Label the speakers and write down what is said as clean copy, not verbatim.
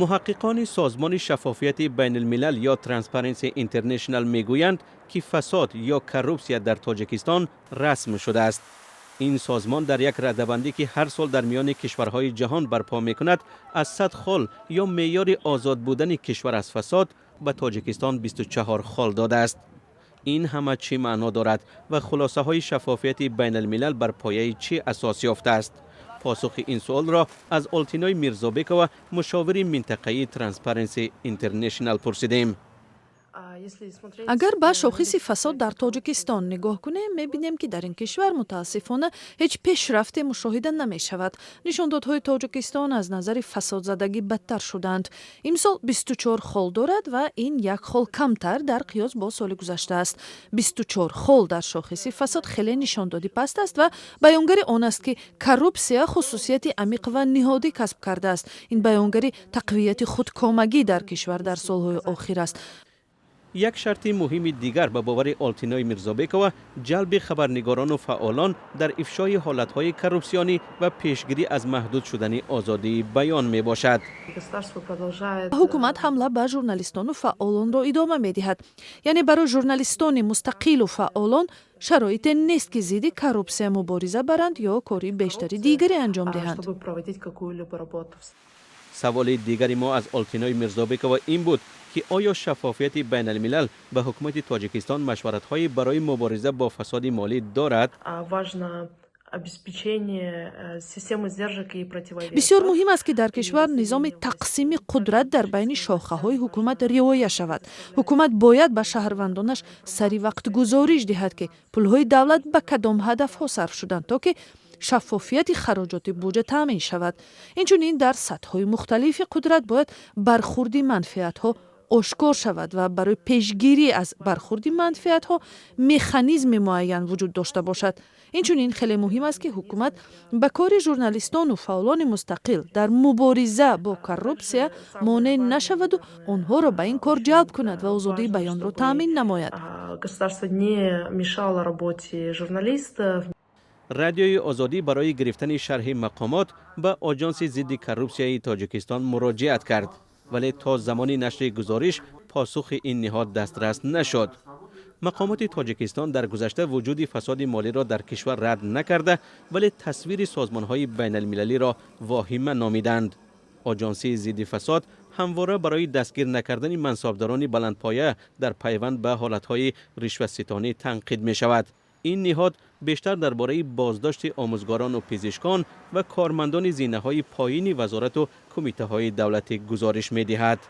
Speaker 1: Муҳаққиқони созмони Шаффофияти Байналмилал ё Transparency International мегӯянд, ки фасод ё коррупсия дар Тоҷикистон расм шудааст. Ин созмон дар як радабандӣ, ки ҳар сол дар миёни кишварҳои ҷаҳон барпо мекунад, аз 100 хол ё меъёри озод будани кишвар аз фасод ба Тоҷикистон 24 хол додааст. Ин ҳама чӣ маъно дорад ва хулосаҳои Шаффофияти Байналмилал бар пояи чӣ асос ёфтааст? Посухи ин суолро аз Олтиной Мирзобекова, мушовири минтақаии Transparency International, пурсидем.
Speaker 2: Агар ба шохиси фасод дар Тоҷикистон нигоҳ кунем, мебинем, ки дар ин кишвар, мутаассифона, ҳеҷ пешрафте мушоҳида намешавад. Нишондодҳои Тоҷикистон аз назари фасодзадагӣ бадтар шуданд. Имсол 24 хол дорад ва ин як хол камтар дар қиёс бо соли гузашта аст. 24 хол дар шохиси фасод хеле нишондоди паст аст ва баёнгари он аст, ки коррупсия хусусияти амиқ ва ниҳодӣ касб кардааст. Ин баёнгари тақвияти худкомагӣ дар кишвар дар солҳои охир аст.
Speaker 1: Як шарти муҳими дигар, ба бовари Олтиной Мирзобекова, ҷалби хабарнигорону фаъолон дар ифшои ҳолатҳои коррупсионӣ ва пешгирӣ аз маҳдуд шудани озодии баён мебошад.
Speaker 2: Ҳукумат ҳамла ба журналистону фаъолонро идома медиҳад, яъне барои журналистони мустақилу фаъолон шароите нест, ки зидди коррупсия мубориза баранд ё кори бештари дигаре анҷом диҳанд.
Speaker 1: Саволи дигари мо аз Олтиной Мирзобекова ин буд, ки оё Шаффофияти Байналмилал ба ҳукумати Тоҷикистон машваратҳое барои мубориза бо фасоди молӣ дорад?
Speaker 3: Обеспечение системы сдержек и противовесов.
Speaker 2: Бисёр муҳим аст, ки дар кишвар низоми тақсими қудрат дар байни шохаҳои ҳукумат риоя шавад. Ҳукумат бояд ба шаҳрвандонаш сари вақт гузориш диҳад, ки пулҳои давлат ба кадом ҳадафҳо сарф шуданд, то ки шаффофияти хароҷоти буҷа таъмин шавад. Инчунин дар сатҳҳои мухталифи қудрат бояд бархурди манфиатҳо ошкор шавад ва барои пешгирӣ аз бархурди манфиатҳо механизми муайян вуҷуд дошта бошад. Инчунин хеле муҳим аст, ки ҳукумат ба кори журналистону фаъолони мустақил дар мубориза бо коррупсия монеъ нашаваду онҳоро ба ин кор ҷалб кунад ва озодии баёнро таъмин намояд.
Speaker 3: Государство не мешало работе журналистов.
Speaker 1: Радиои Озодӣ барои гирифтани шарҳи мақомот ба Оҷонси зидди коррупсияи Тоҷикистон муроҷиат кард, вале то замони нашри гузориш посухи ин ниҳод дастрас нашуд. Мақомоти Тоҷикистон дар гузашта вуҷуди фасоди молиро дар кишвар рад накарда, вале тасвири созмонҳои байналмилалиро воҳима номиданд. Оҷонсии зидди фасод ҳамвора барои дастгир накардани мансабдорони баландпоя дар пайванд ба ҳолатҳои ришватситонӣ танқид мешавад. Ин ниҳод бештар дар бораи боздошти омӯзгорону пизишкон ва кормандони зинаҳои поини вазорату кумитаҳои давлатӣ гузориш медиҳад.